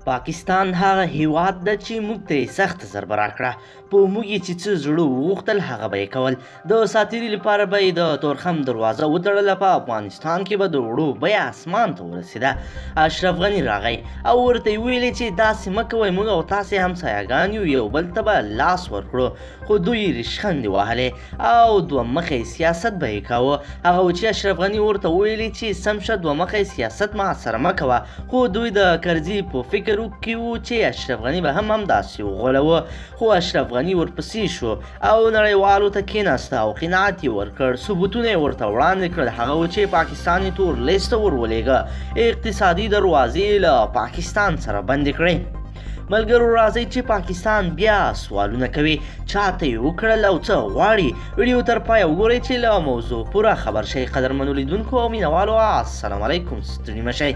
پاکستان هغه هیواد ده چې موږ ته یې سخته ضربه راکړه. په موږ یې چې څه زړه وغوښتل هغه به یې کول. د ساتیري لپاره به یې د تورخم دروازه وتړله، په افغانستان کې به د اوړو بیه اسمان ته ورسېده. اشرف غني راغی او ورته یې وویلې چې داسې مه کوئ، موږ او تاسې همسایهګان یو، یو بل ته به لاس ورکړو. خو دوی ریشخندې وهلې او دوه مخی سیاست به یې کاوه. هغه و چې اشرف غني ورته وویلې چې سم شه، دوه مخی سیاست ما سره مه کوه. خو دوی د کرزي په فکر کې وو چې اشرف غني به هم همداسې وغولوه. خو اشرف غني ورپسې شو او نړیوالو ته کېناسته او قناعت یې ورکړ، ثبوتونه یې ورته وړاندې کړل. هغه و چې پاکستان یې تور لیست ته ور ولېږه، اقتصادي دروازې له پاکستان سره بندې کړې. ملګرو راځئ چې پاکستان بیا سوالونه کوي، چاته یې وکړل او څه غواړي. ویډیو تر پایه وګورئ چې له موضوع پوره خبر شئ. قدرمنو لیدونکو او مینهوالو، السلام علیکم، ستړي مه شئ.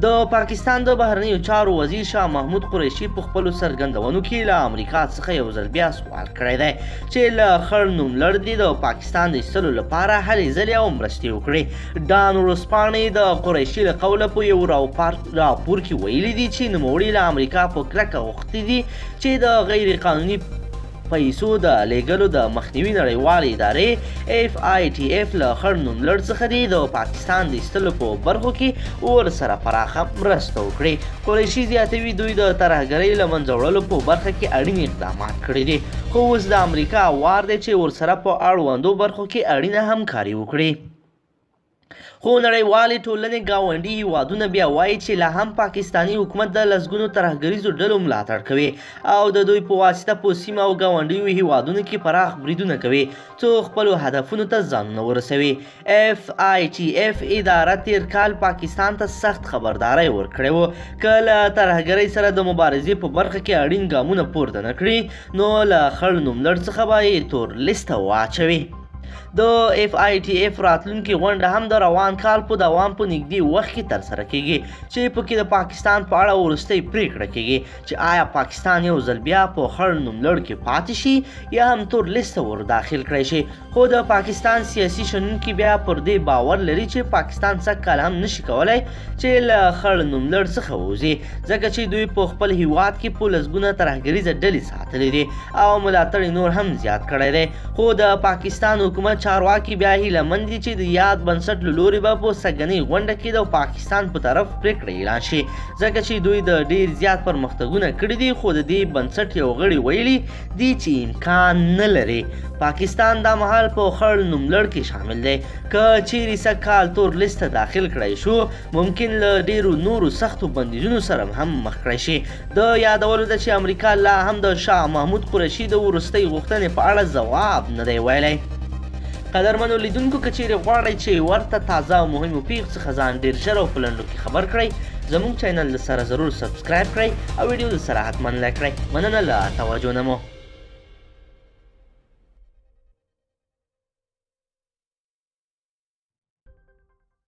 د پاکستان د بهرنیو چارو وزیر شاه محمود قریشي په خپلو څرګندونو کې له امریکا څخه یو ځل بیا سوال کړی دی چې له خړ نوملړ دې د پاکستان د ایستلو لپاره هلې ځلې او مرستې وکړي. ډان ورځپاڼې د قریشي له قوله په یو راپور کې ویلي دي چې نوموړي له امریکا په کلکه غوښتي دي چې د غیر قانوني پیسو د لېږلو د مخنیوي نړیوالې ادارې FITF له خړ نوملړ څخه دې د پاکستان د ایستلو په برخو کې ورسره پراخه مرسته وکړي. قریشي زیاتوي دوی د ترهګرۍ له منځه وړلو په برخه کې اړین اقدامات کړي دي، خو اوس د امریکا وار دی چې ورسره په اړوندو برخو کې اړینه همکاري وکړي. خو نړیوالې ټولنې ګاونډي هیوادونه بیا وایي چې لا هم پاکستاني حکومت د لسګونو ترهګریزو ډلو ملاتړ کوي او د دوی په واسطه په سیمه او ګاونډیو هیوادونو کې پراخ بریدونه کوي څو خپلو هدفونو ته ځانونه ورسوي. FITF اداره تیر کال پاکستان ته سخت خبرداری ورکړی و که له ترهګرۍ سره د مبارزې په برخه کې اړین ګامونه پورته نه کړي نو له خړ نوملړ څخه به یې تور لیست ته واچوي. د FITF راتلونکې غونډه هم د روان کال په دوام په نږدې وخت کې ترسره کیږي چې پکې د پاکستان په اړه وروستۍ پریکړه کیږي چې آیا پاکستان یو ځل بیا په خړ نوملړ کې پاتې شي یا هم تور لیست ته ور داخل کړی شي. خو د پاکستان سیاسي شنونکي بیا پر دې باور لري چې پاکستان سږ کال هم نشي کولی چې له خړ نوملړ څخه ووځي، ځکه چې دوی په خپل هیواد کې په لسګونه ترهګریزه ډلې ساتلې دي او ملاتړ یې نور هم زیات کړی دی. خو د پاکستان حکومت چارواکي بیا هیله مند دي چې د یاد بنسټ له لوري به په سږنۍ غونډه کې د پاکستان په طرف پرېکړه اعلان شي، ځکه چې دوی د ډېر زیات پرمختګونه کړي دي. خو د دې بنسټ یو غړي ویلي دي چې امکان نه لري پاکستان دا مهال په خړ نوملړ کې شامل دی. که چیرې سږ کال تور لیست ته داخل کړای شو ممکن له ډېرو نورو سختو بندیزونو سره هم مخ کړای شي. د یادولو ده چې امریکا لا هم د شاه محمود قریشي د وروستۍ غوښتنې په اړه ځواب نه دی ویلی. قدرمنو لیدونکو، که چیرې غواړئ چې ورته تازه او مهمو پیښو څخه ځان ډېر ژر او په لنډو کې خبر کړئ، زموږ چینل له سره ضرور subscribe کړئ او ویډیو له سره حتما like کړئ. مننه له توجه نه مو.